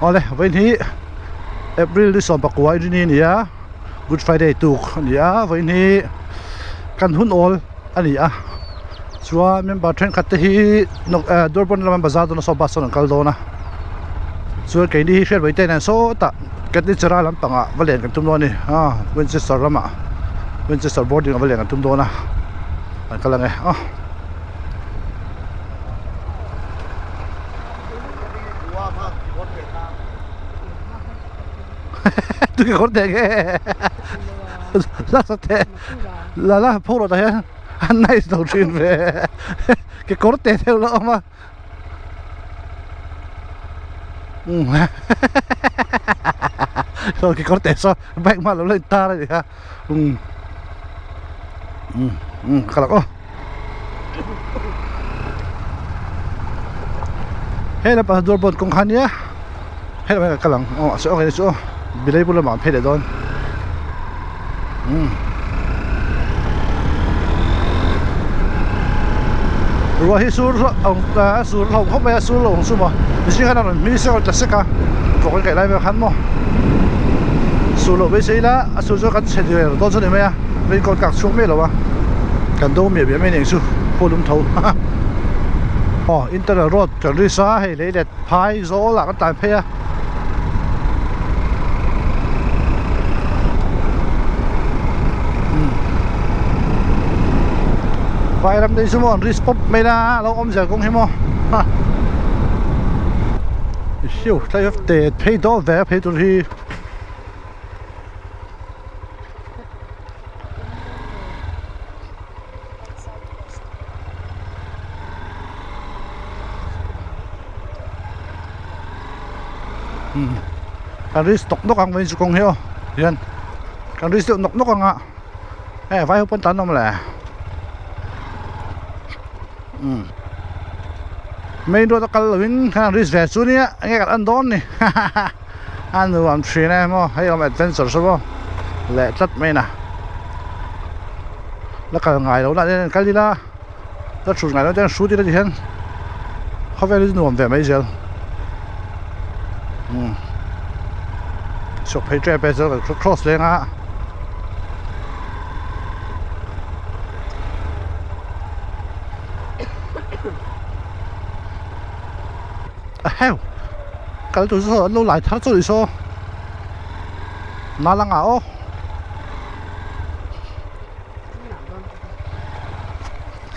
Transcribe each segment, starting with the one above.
Awle vawiin hi April ni 19 Inrini a ni a Good Friday tuk a ni a vawiin hi kan hun awl a ni a chuan member thenkhat te hi Durban lama bazar dawn a saw bus chuan an kal dawn a chuan keini hi hriat mai te nen sawtah Katnichara lampangah va len kan tum dawn a ni a Winchester lamah Winchester boarding ah va len kan tum dawn a an kal ang e aw. Tu ke kawr teh nge la sa teh la la pho rawh tah hian a nice lo thin ve ke kawr teh deuh la awm a saw ke kawr teh saw bike hma lo la in tar a ni kha um um um ka lak aw Hei lampang dawr bawn kawng kha ania hei lamah hian ka kal ang aw a sawi awk chu aw bilei bul lamah an phei leh dawn umm ruah hi sur hlauh ang a sur hlauh khawp mai a sur lo ang chu maw mihring khan a rawn hming sek a rawn tla sek a vawk an kaih lai vel khan maw sur loh beisei ila a sur chu kan chhe der dawn chu a ni mai a raincoat kak chhuak miah lo a kan do miah miah mai a ni ang chu phul lum tho aw internal road kan ri sa hei lei let phai zawl ah kan tlan phei a vai ram te hi chu maw an ri pawp mai la a lo awm zel kawng hi maw hiu tlai te phei dawn ve a phei tur hi. Kan risk nawk nawk ang mai chu kawng hi aw hian kan risk deuh nawk nawk ang a hei vai ho pawn tan awm le umm main road a kal lo in khan risk ve chu nia enge kan en dawn ni hahaha. A nuam thin e maw hei awm adventure saw maw leh tlat mai na la kal ngai lo lah hian kal ila la thut ngai lo ten hrut ila ti hian khawvel hi nuam ve mai zel umm chhuk phei tep e chuan kan cross leng a a heu. Kal tur chu saw an lo lai thar chu ni saw nal anga aw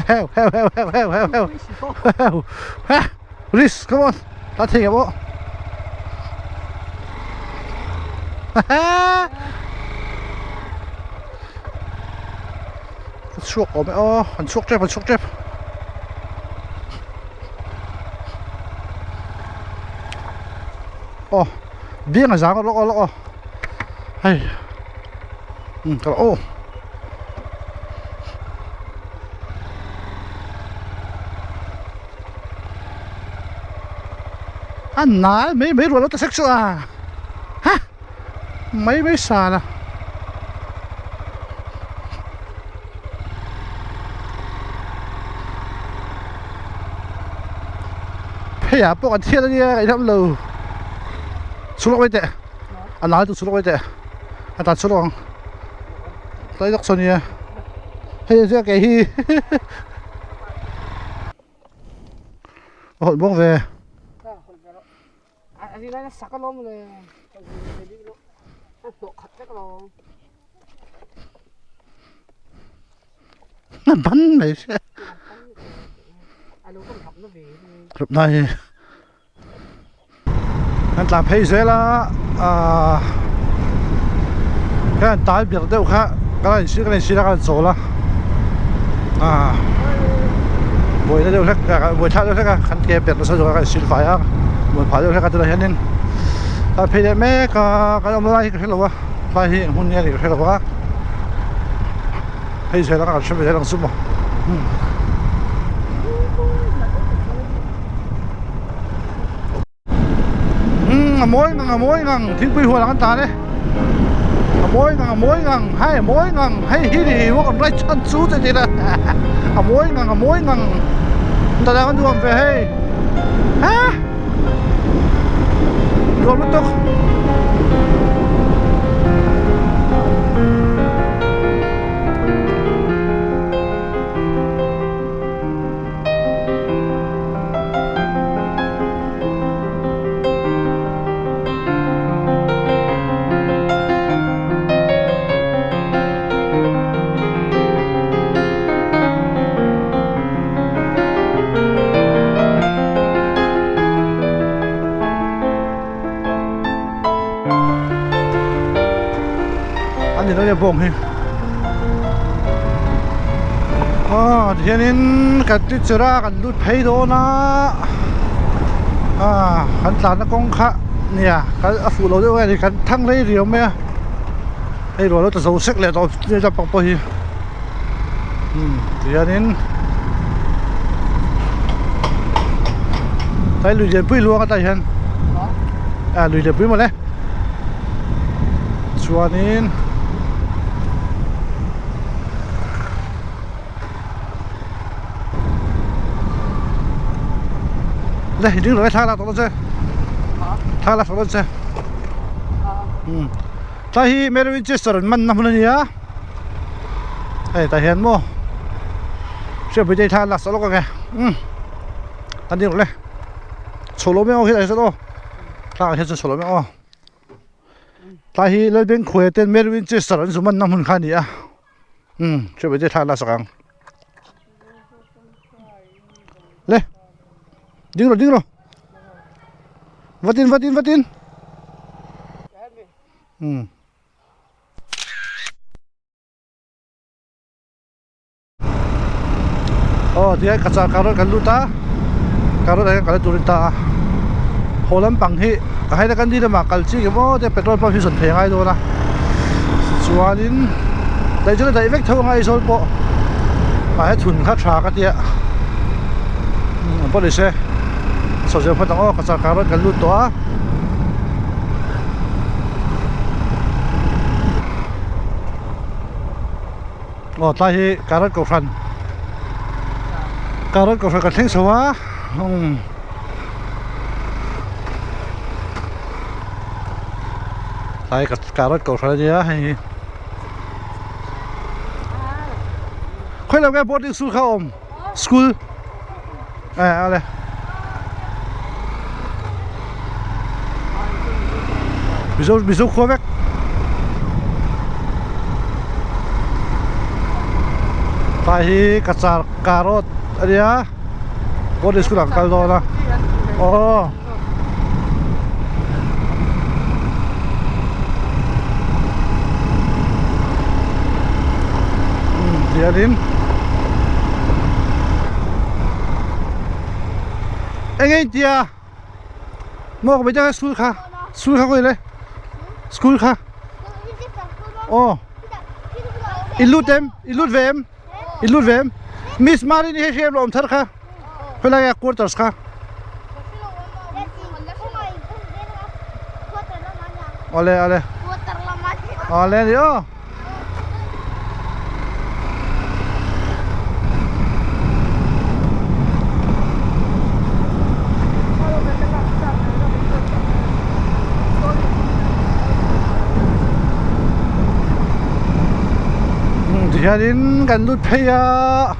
heu heu heu heu heu heu heu heu ha risk come on ta thei em aw ha chhuak awm e aw an chhuak tep an chhuak tep. Aw biang a zang lawk aw lawk aw hei um ka aw a nal mai mai rual lo ta sek chu a ha mai mai sal a. Hei ah pawh kan thiat ania ka inham lo chhuk lawk mai teh a nal chu chhuk lawk mai teh a tan chhuk lawk ang tlai lawk saw nia hei chu kei hi a hawlh bawk ve. A ban mai sia Ruk nai hi kan tlan phei zel a ahh kan tai ber deuh kha kan in kan in sir a kan chawl a ahh buaina deuh hlek buaithlak deuh hlek a kan ke ber nasa zawk a kan in sil fai a muan phah deuh hlek a tunah hianin kan phei leh mek a kan awm lai hi ka hrelo a tlai hi eng hmun nge a nih ka hrelo a. Hei zel anga kan hre ve zel ang chu maw. Umm a mawi ngang a mawi ngang thingpui huan ang an tan e. A mawi ngang a mawi ngang hei a mawi ngang hei hi ni walk and ride chhan chu che tih a a mawi ngang a mawi ngang dada kan duh ang ve hei ha. Nuam lutuk. An ni lo nia bawng hi aw tihianin kan teacher a kan lut phei dawn a ah kan tlanna kawng kha nia a fuh lo deuh nge ni kan thang rei riau mai a. Hei rual lo ta zo sek leh tawh lampang pawh hi umm tihianin tlai lui lianpui luang atah hian ah lui lianpui mawle chuanin le ding lo e thla lak tawh dawn che thla lak tawh dawn che umm. Tlai hi Mary Winchester an manna hmun a ni a hei tah hian maw hriatpui te hi thla an lak sak lawk ang e umm an ding rawh le chho lo mai ang aw khi sawn aw thla ah hian chuan chho lo mai ang aw tlai hi Lalbengkhuaia ten Mary Winchester an zu manna hmun kha a ni a umm hriatpui te hi thla an lak sak ang le ding rawh ding rawh vatin vatin vatin umm aw tihian ka char carrot kan lut a carrot ah hian kal turin ta a haw lampang hi Hailakandi lamah kal chi ang maw te petrol pump hi zawn thei a ngai dawn a tichuanin daih chuan a daih vek tho ang a Aizawl pawh ah he thun kha tha ka tia umm pawh ni se chho zel phawt ang aw ka char carrot kan lut tawh a. Aw tlai hi Karat Kohhran Karat Kohhran kan thleng chho a umm tlai Karat Kohhran a nia hei hi khawi lo nge boarding school kha a awm school eh ale mizo mizo khua vek tlai hi cachar carrot a nia boarding school ah kan kal dawn a aw tihianin eng nge intia maw ka beidang e school kha school kha khawi le school kha aw in lut em in lut ve em in lut ve em miss marini hei hriat lo awm thar kha Helai a quarters kha. Awle awle. Awle ni aw. Tihianin kan lut phei a.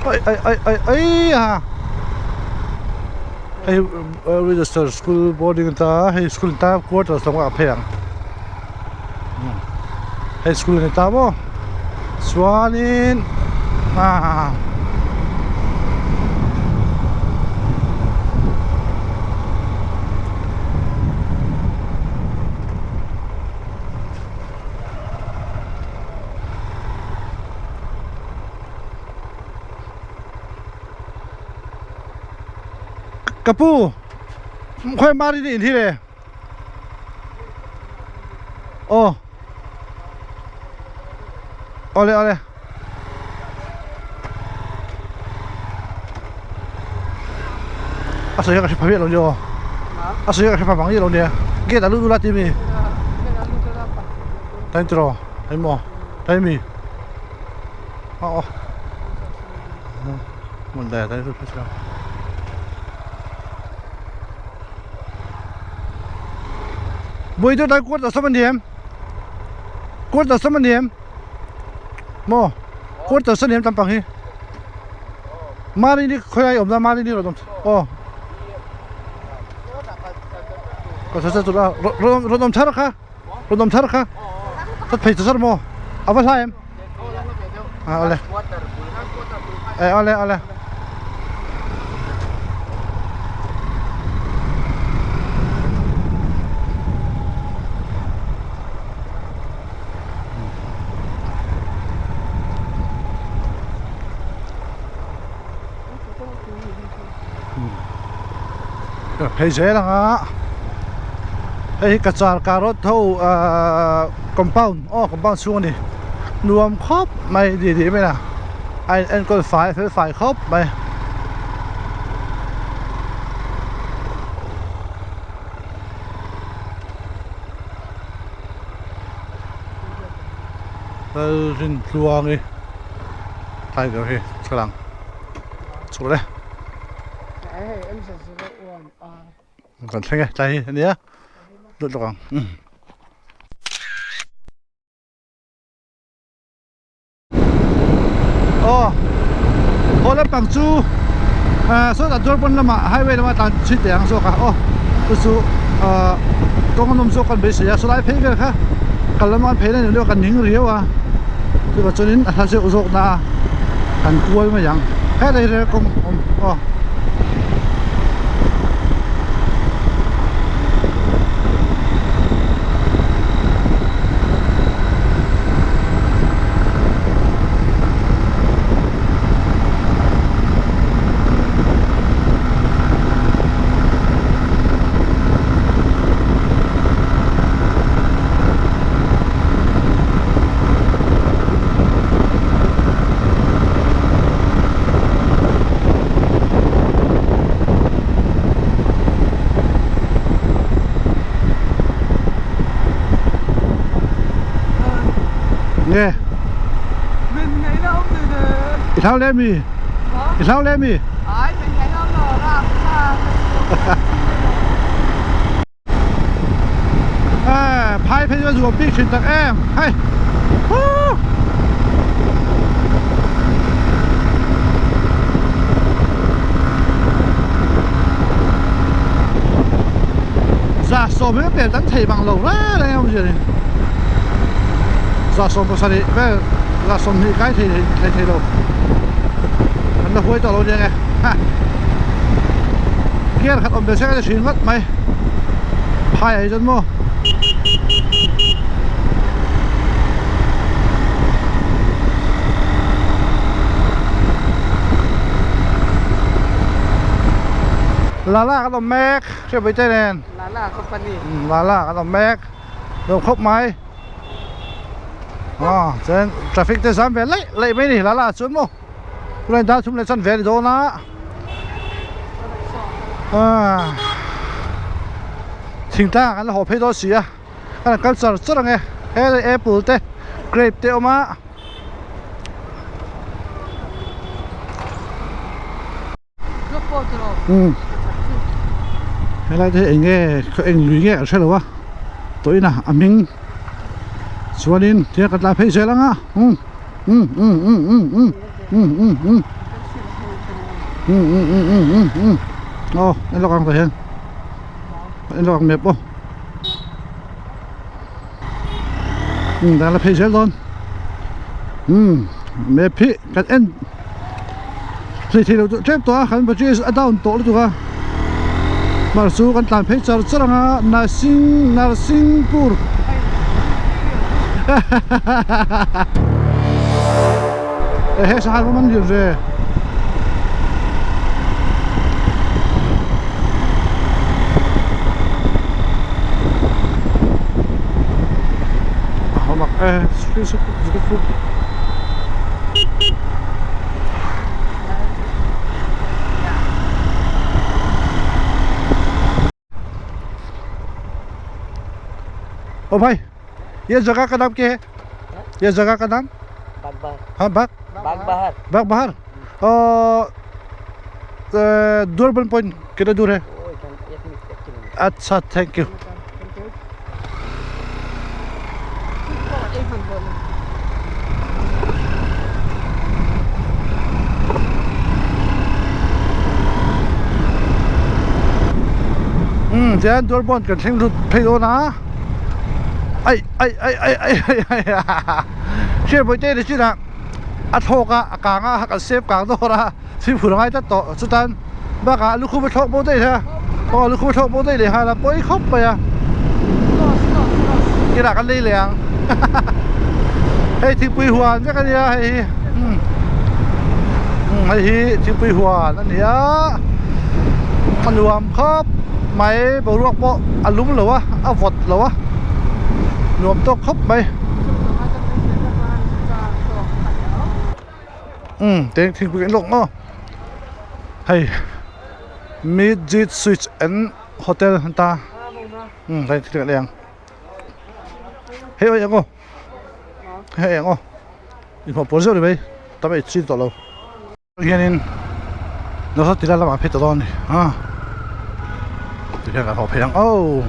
Ai ai ai ai ai a hei register school boarding ta hei school ta quarters lam ah phei ang hei school ani ta maw chuanin ah Ka pu khawi mari nih in hi le aw awle awle a sawi hi ka hre pha miah lo nia aw a sawi hi ka hre pha mang miah lo nia gate ah lut ula tih mi ta in tiraw hei maw ta hi mi. Aw hmun dai dai lut phei Bui chu tlai quarter sawm a ni em? Quarter sawm a ni em? Maw? Quarter sawm a ni em lampang hi? Marini khawi ai awm la Marini rawn awm aw. Ka sawi tur a rawn rawn awm thar kha rawn awm thar kha ka phei char maw a va hla em? A awle e awle awle. Phei zel ang a hei hi cachar carrot ho ahh compound aw compound chhung a ni nuam khawp mai ni tih mai a a in enkawl fai fel fai khawp mai. Lalrintluangi tiger hi thlalak chhuah le kan thleng e tlai hi ania lut lawk ang umm. Aw haw lampang chu ah sawtah dawr pawn lamah highway lama tlan chhui teh ang zawk a aw chu chu ah kawng a nawm zawk kan beisei a sawlai phei vel kha kal lama kan phei na ni lo kan ning riau a chuvang chuanin a hla zeuh zawk na a kan kual mai ang helai rel kawng awm aw. Nge I hlau le mi I hlau le mi Phai phei chu a zuam bik thin tak em hei Za sawm hi pel tam thei bang lo reng reng awmzia ni za sawm pasarih vel za sawmhnih kai thei thei thei lo an la huai tawh lo nia nge ha gear khat awm ve se ka ti thin ngawt mai phai ah hi chuan maw. Lala kan awm mek hriat mai te nen Lala company Lala kan awm mek nuam khawp mai aw chuan traffic te zam ve laih laih mai a ni Lala ah chuan maw tunah hian dar thum leh chuan ve a ni dawn a ah thingtlang ah kan la haw phei dawn si a kan han kal char char ang e helai apple te grape te a awm a. Helai te hi eng nge khaw eng lui nge ka hre lo a tawhin a a hming chuanin tihian ka tlan phei zel ang a um um um um um um um um um um um um um um um aw en lawk ang tah hian en lawk ang map aw um dan la phei zel dawn um map hi kan en. Thei thei lo tep tawh a kan battery a down tawh lutuk a mar chu kan tlan phei char char ang a Narsing Narsingpur ehe sangha rawng an lian ve. ओ भाई ये जगह का नाम क्या है ये जगह का नाम हाँ बाग बाग बाग बाहर और दूरबन पॉइंट कितना दूर है अच्छा thank you. Tian Durban kan thleng lut phei dawn a ai ai ai ai ai ai ai hriat bawihte ni chinah a thlawk a a kang a kan sep kang dawr a fimkhur a ngai tlat tawh chutan bakah lukhum a thlawk bo daih a aw lukhum a thlawk bo daih leh nghal a pawi khawp mai a inah kan lei leh ang hei thingpui huan vek a nia hei hi umm hei hi thingpui huan a ni a a nuam khawp mai boruak pawh a lum lo a a vawt lo a nuam tawk khawp mai umm teng thingpui kan lawk maw hei Midjit Suites and Hotel an ta umm hei thil kan ei ang hei awi ang aw hei ang aw inhmuh pawl zeuh ni mai tam ei chin tawh lo. Hianin nasa tila lamah phei ta dawn a ni a tikhian kan haw phei ang aw.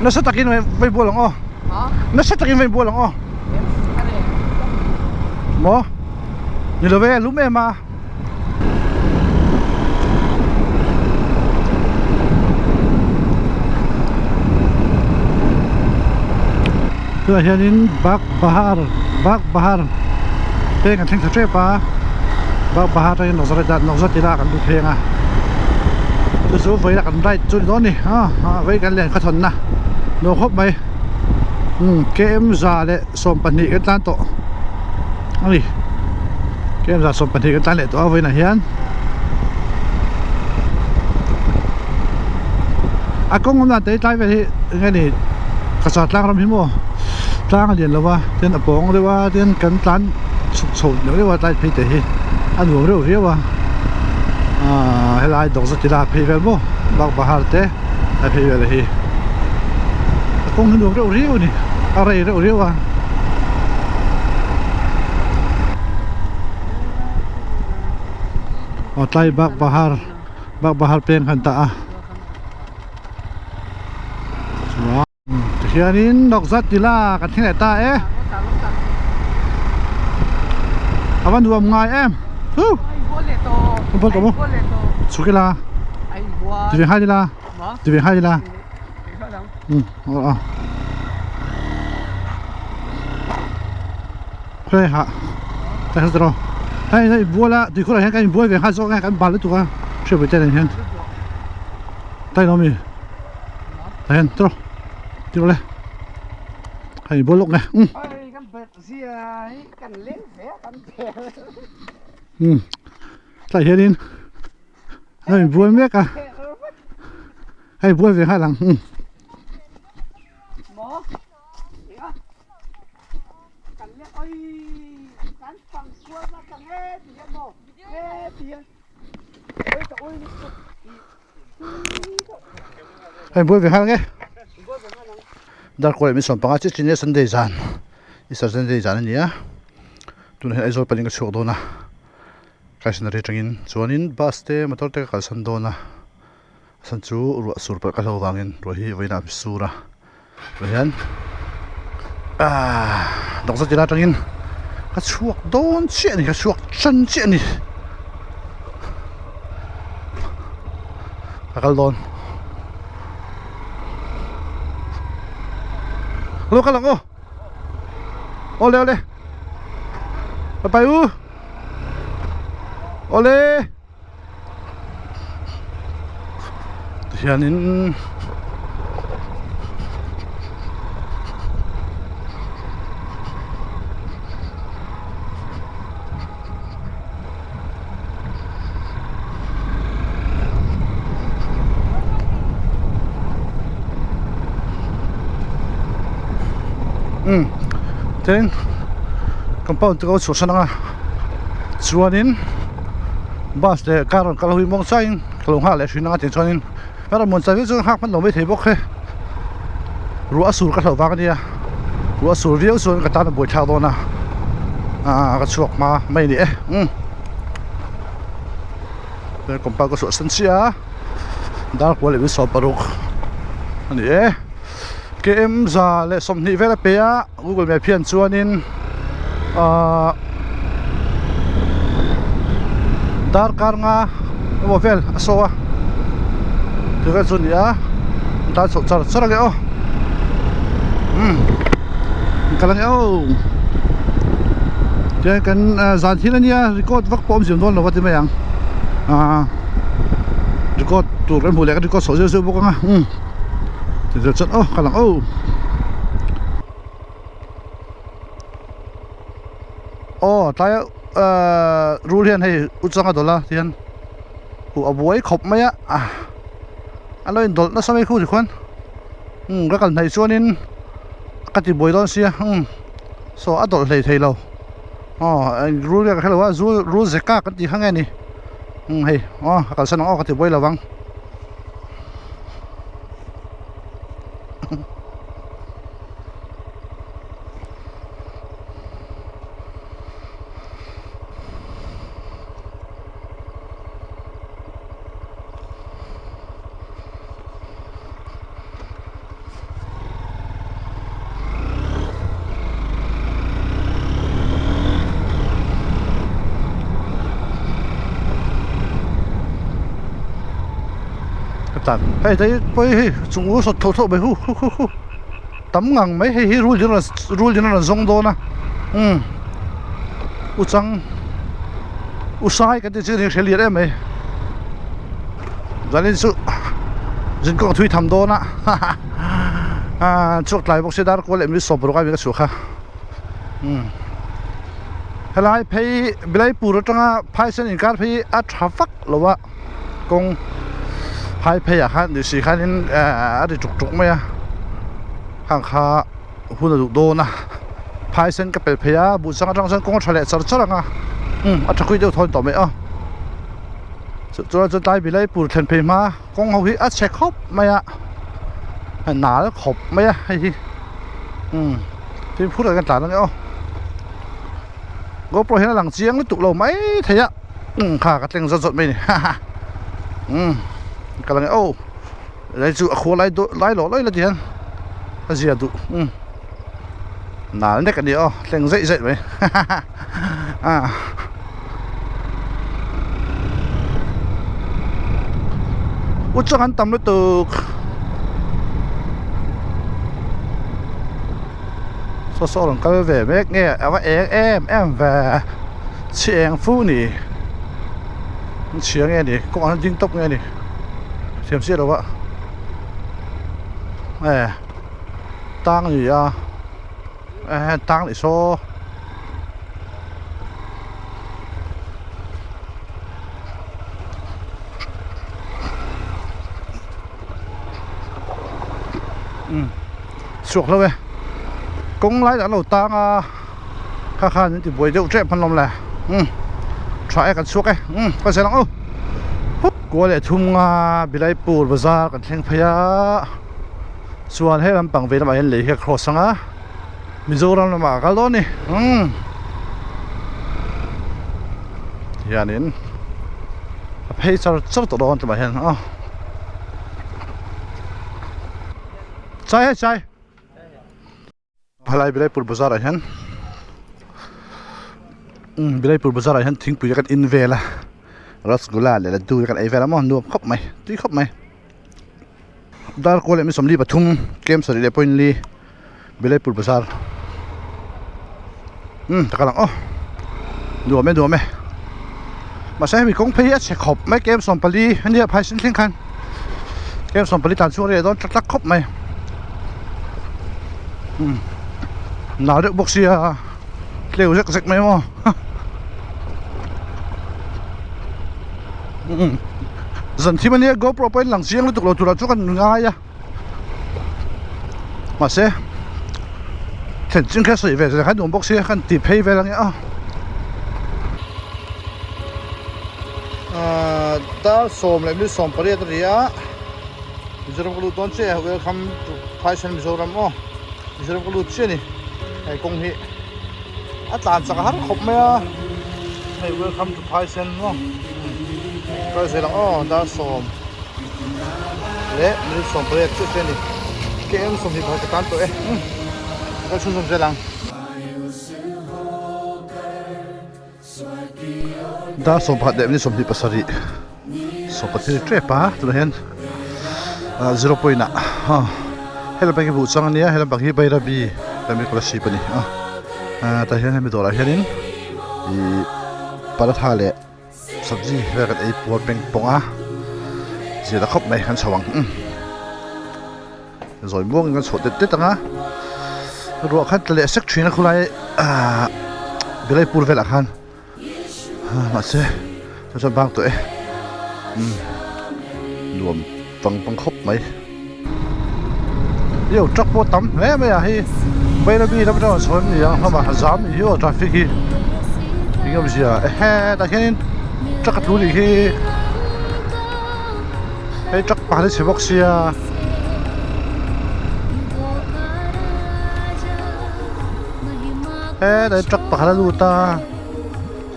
Nasa takin vai bual ang aw nasa takin vai bual ang aw. Maw ni lo ve lum em a. Tunah hianin Bak Bahar Bak Bahar peng an thleng thla tep a Bak Bahar atangin Nawzat ila kan lut pheng a chu chu vawilah kan ride chu ni dawn a ni a vawi kan len khawthawnna nuam khawp mai. Umm km 112 kan tlan tawh a ni km 112 kan tlan leh tawh a vawiinah hian a kawng awm dan te hi tlai vel hi eng nge ni kachar tlang ram hi maw tlang a lian lo va tin a pawng deuh a tin kan tlan chhuk chho deuh deuh a tlai phei te hi a nuam reuh viau a ahh helai dawkzatila phei vel maw bak bahar te. A phei vel hi a kawng hi nuam reuh riau a ni a rei reuh riau a. Aw tlai bak bahar bak bahar peng han tah a chuan tihianin lawk zat tila kan thleng leh ta e a va nuam ngai em huh an bual tawh maw chhuk ila. Ti ve hai ila ti ve hai ila um aw aw hei ha ta hre tawh hei hei bual a tuikhur ah hian kan inbual ve nghal zawk a kan bal lutuk a hriatpui te nen hian ta in awm mi tah hian tawh ti rawh le hei inbual lawk nge um um tlai hianin. A inbual mek a a inbual ve nghal ang umm. A inbual ve nghal ang e darkawi mi 15 chiah chin e sunday zan easter sunday zan a ni a tunah hian Aizawl panin ka chhuak dawn a. Stationary atangin chuanin bus te motor te ka kalsan dawn a a chhan chu ruah sur pawh ka hlauh vangin ruah hi vawiinah a sur a tah hian ahh doctor tila atangin ka chhuak dawn chiah a ni ka chhuak tan chiah a ni ka kal dawn lo kal ang aw awle awle bye bye u. Awle tihianin umm tin compound te ka chhuahsan ang a chuanin bus leh car rawn kal ho hi muang changin ka lo nghak leh thin ang a tih chuanin ka rawn muan chang viau chuan nghak hman lo maithei bawk he ruah a sur ka hlauh vang ania ruah a sur viau chuan ka tan a buaithlak dawn a ah ka chhuak hma mai a ni e umm. Compound ka chhuahsan chiah a dar kual leh 16 a ni e km 120 vel a pe a google map hian chuanin ahh darkar nga emaw vel a saw a ti vel chu a ni a tan chhoh char char ang e aw umm kal ang e aw tihian kan zan thil a nia record vak pawh awmzia dawn lo a ti mai ang ahh record tur kan hmuh leh kan record chhoh zeuh zeuh bawk ang a umm ti chuan aw kal ang aw. Aw tlai ahh rul hian hei u changa dawlh a tihian huh a buai khawp mai a a lo indawlh nasa mai khu tikhuan umm ka kal hnaih chuanin ka ti buai dawn sia umm saw a dawlh hlei thei lo aw rul nge ka hrelo a zul rul ze kak an tih kha nge ni umm hei aw ka kalsan ang aw ka ti buai lo vang. Hei te pawh hi chung u sawt tho tho mai hu hu hu hu. Tam ngang mai hei hi rul in rawn rul in a rawn zawng dawn a umm u chang u sai kan tih chu hre lian em mai zanin chu zin kawng thui tham dawn a haha ah chhuak tlai bawk se dar kual leh mi sawp rawk a mi ka chhuak kha umm helai phei Bilaipur atanga phaisen inkar phei hi a tha vak lo a. Kawng phai phei ah khan ni si khanin a ri tuk tuk mai a khang kha hun a duh dawn a phai sen ka pel phei a buh chang atang chuan kawng a tha leh char char ang a umm a tha khui deuh thawn tawh mai a chuan chuan tlai bilai pur thlen phei hma kawng ho hi a chhe khawp mai a a nal khawp mai a hei hi umm fimkhur tak hian tlan ang e aw GoPro hian a lang chiang lutuk lo mai thei a. Umm kha ka tleng zawt zawt mai a ni haha umm ka la nge aw lai chu a khua lai deuh lai lawh lawih la ti hian a zia duh umm nal nek a ni aw tleng zeih zeih mai haha ah u chuan an tam lutuk. Saw saw rawn kal ve mek nge a va eng em em ve chhi eng fu ni an chhia nge ni kawngah hian ding tawp nge ni thiam chiah lo a e tang a ni a e tang leh saw. Chhuak hlauh e kawng lai an lo tang a kha khan min ti buai deuh tep hman lawm le umm tha e kan chhuak e umm ka zel ang aw kua leh thum nga Bilaipur bazar kan thleng phei a chuan he lampang vei lamah hian lei hi a cross ang a Mizoram lamah a kal dawn a ni umm hianin a phei char char tawh dawn tlumah hian aw. Chai hai chai Phalai Bilaipur bazar ah hian umm Bilaipur bazar ah hian thingpui kan in vel a rasgula leh laddu te kan ei vel a maw nuam khawp mai tui khawp mai dar kual leh mi 43 tlem sarih leh point li Bilaipur bazar umm taka lang aw nuam e nuam e mahse hemi kawng phei hi a chhe khawp mai kem 14 ania phai sin thleng khan kem 14 tlan chhuak rih dawn tak tak khawp mai umm nal deuh bawk sia tleu zek zek mai maw umm zan thim ania GoPro pawhin lang chiang lutuk lo turah chu kan ngai a. Mahse thlen ching kha sawi ve zel kha nuam bawk sia khan ti phei vel ange a ahh dar sawm leh mil 18 a ri a Mizoram ka lut dawn chiah e welcome to Phaisen Mizoram aw Mizoram ka lut chiah a ni hei kawng hi a tlan chak har khawp mai a hei welcome to Phaisen maw. Kal zel ang aw dar sawm leh minute 18 chiah te a ni. KM 21 ka tan tawh e. Ka kal chhunzawm zel ang. Dar 11 leh minute 27 sawmpathum ni tep a tunah hian zero point ah he lampang hi buhchang a nia he lampang hi Bairabi Tamil Kolasib a ni a tah hian hemi dawrah hianin ihh paratha leh sabji vel kan ei puar peng pawng a zir ta khawp mai kan chho ang zawi muangin kan chhuah tet tet ang a ruah khan tla leh sek thin a khulai ahh Bilaipur velah khan mahse chu chuan bang tawh e umm nuam pang pang khawp mai io truck pawh tam hle mai a hei Bairabi lam atanga chho em ni ang hlawm a zam nih hi aw traffic hi eng awmzia ehe tah hianin truck a tlu nih hi hei truck pakhat hi chhe bawk sia. Hetlai truck pakhat a lut a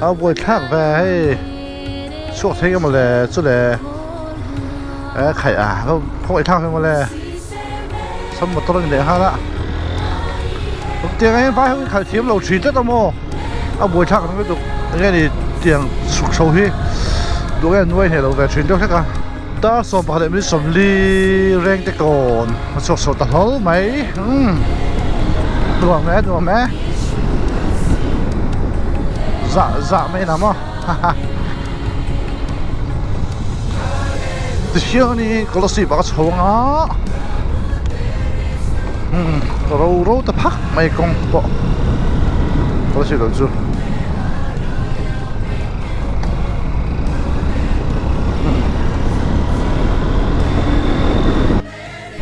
a buai thlak ve hei chhuak thei emaw le chu le e khaih a khawngaih thlak ve maw le sam motor a ni leh nghal a tiang hian vai ho hi khalh thiam lo thin tlat a maw a buai thlak ang lutuk enge ni tiang chhuk chho hi duh nge nuai hneh lo ve thin deuh hlek a dar 11 leh minute 40 reng te kawn a chhuak chho ta hlawl mai umm nuam e nuam e zah zah mai lam aw ha ha tihianin Kolasib ah ka chho ang a umm ro ro ta phak mai kawng pawh Kolasib lam chu.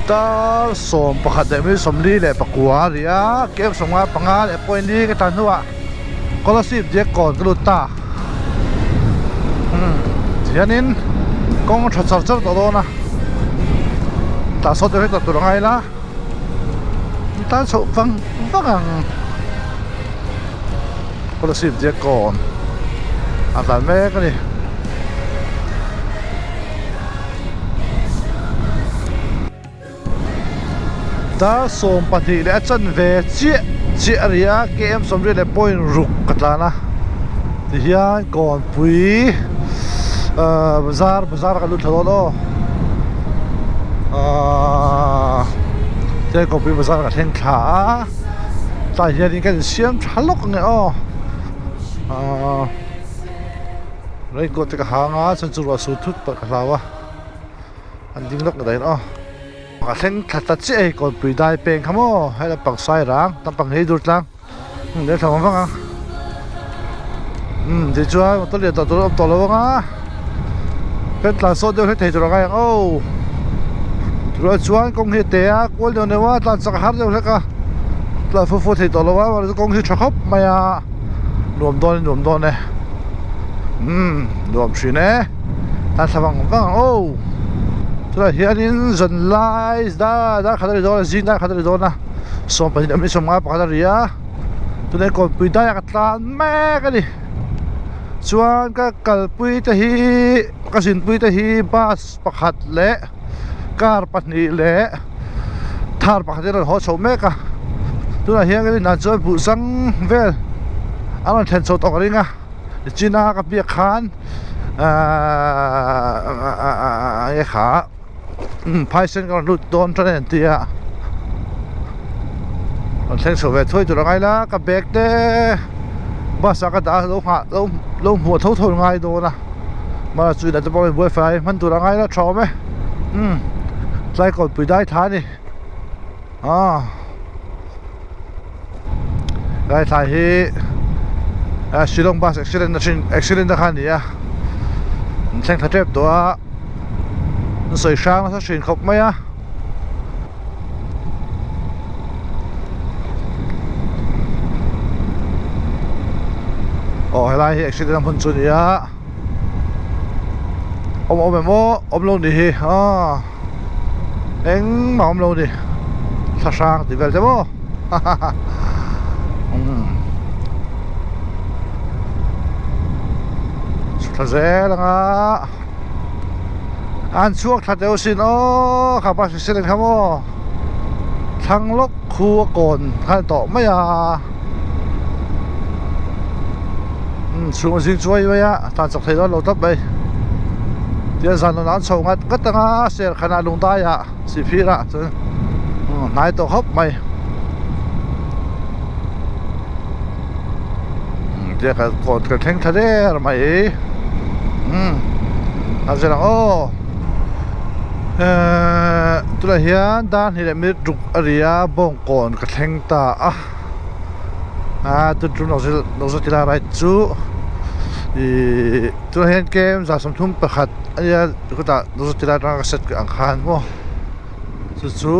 Dar 11 leh minute 44 a ri a KM 55 leh point li ka tan hnuah Kolasib diak kawn ka lut ta umm tihianin kawng a tha char char tawh dawn a tah sawn deuh hlek tawh tur a ngai la tan chhoh vang vang ang Kolasib diak kawn a tlan mek a ni. Dar 12 leh a chanve chiah chiah a ri a KM 80 leh point ruk ka tlan a tihian kawnpui ahh bazar bazar ka lut thla dawn aw ahh tihian kawnpui bazar ka thleng thla a tlai hianin ka insiam tha lawk ang e aw ahh. Raincoat te ka hang a chuan chu ruah sur thut pawh ka hlau a an ding lawk daih aw a thleng thla ta chiah hei kawnpui dai peng kha maw hei lampang sai rang lampang hei dur tlang hmun leh thla vang vang a umm tichuan motor lian tawh tur a awm tawh lo ang a kan tlan sawt deuh hlek thei tur a ngai ang aw tunah chuan kawng hi a te a kual deuh deuh a tlan chak a har deuh hlek a tlan fur fur thei tawh lo a kawng hi tha khawp mai a. Nuam dawn e nuam dawn e umm nuam thin e tan thla vang vang ang aw chutah hianin zan lai dar dar khat a ri dawn a zing dar khat a ri dawn a 12 leh 51 a ri a tunah hian kawnpui daiah ka tlan mek a ni chuan ka kalpui te hi ka zinpui te hi bus pakhat leh car pahnih leh thar pakhat hi a rawn haw chho mek a tunah hian kan inah chuan buh chang vel a rawn thlen chho tawh ka ring a nichina ka biak khan ahh enge kha phaisen ka rawn lut dawn tan a ni a rawn thleng chho ve thuai tur a ngai la ka bag te bus ah ka dah a lo nghah lo hmuh tho tho ngai dawn a. Mara chu inah te pawh buai fai hman tur a ngai la tha awm e umm tlai kawlpui dai tha a ni ah lai thlai hi ah Shillong bus accident na thin accident na kha a ni a an thleng thla tep tawh a an sawi hrang nasa thin khawp mai a. Aw helai hi accident a hmun chu a ni a awm awm em aw awm lo ni hi aw engmah awm lo ni thla hrang tih vel te maw ha ha ha umm thla zel anga. An chhuak thla teuh sin aw kha pa hrisel in kha maw thlang lawk khu a kawn nghal tawh mai a umm chhung a zing chuai mai a tan chak thei dawn lo tawp mai tiang zan rawn an chho ngat ngat anga serkhan ah lungdai ah sihphir ah chuan hnai tawh khawp mai Tiang kan kawt kan thleng thla der mai umm a zir ang aw ehh tunah hian dar hnih leh minute ruk a ri a bawngkawn ka thleng ta a ah tun tum nawzawt ila right chu ihh tunah hian kem 31 a nia khutah nawzawt ila atanga ka set ang khan maw. Chu chu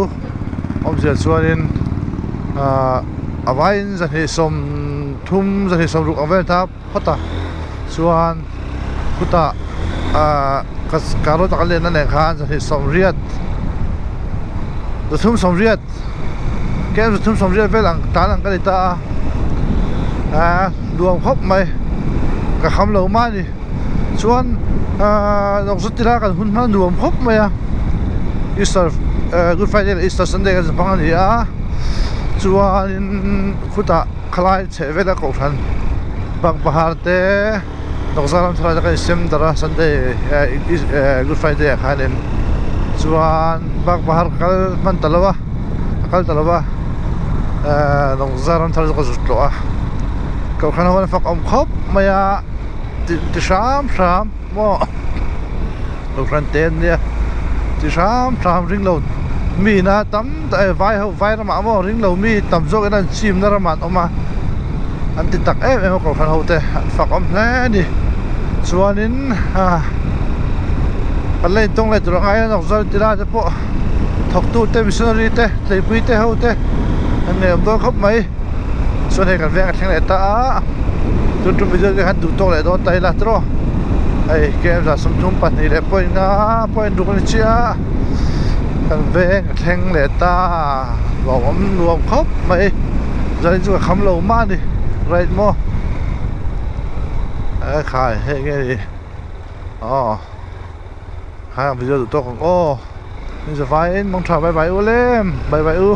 awmzia chuanin ahh a vaiin 230 260 ang vel ta phawt a chuan khutah ahh ka carrot a kan lenna nen khan 280 380 kem 380 vel ang tan ang ka ni ta a ahh nuam khawp mai ka kham lo mai a ni. Chuan ahh lawng zet ila kan hun hman a nuam khawp mai a Easter eh Good Friday leh Easter Sunday kan hmang a ni a chuanin khutah khalai chheh vela kohhran bang pahar te Lawngzar ram thlalai te kan insem darh a Sunday eh eh Good Friday ah khanin chuan bang pahar kal hman ta lo a a kal ta lo a eh Lawngzar ram thar chu ka zut tawh a kohhran ho an fak awm khawp mai a. Ti hram hram maw kohhran te an nia ti hram hram ring lo mi ina tam tak e vai ho vai ramah maw ring lo mi tam zawk in an chim na ramah an awm a an ti tak em em a kohhran ho te an fak awm hle a ni chuanin ah kan la intawng leh tur ang aia nawk zawk ti lai te pawh thawktu te missionary te tleipui te ho te an ngeiawm dawn khawp mai. Chuan hei kan veng a thleng leh ta a tun tum video te khan duh tawk leh dawn ta ila tiraw hei km 32 leh point nga point ruk a ni chiah a kan veng a thleng leh ta nuam awm nuam khawp mai zanin chu ka kham lo mah a ni right maw e khai hei nge ni aw khai ang video duh tawk ang aw ni zavaiin mangtha bye bye u lem bye bye u.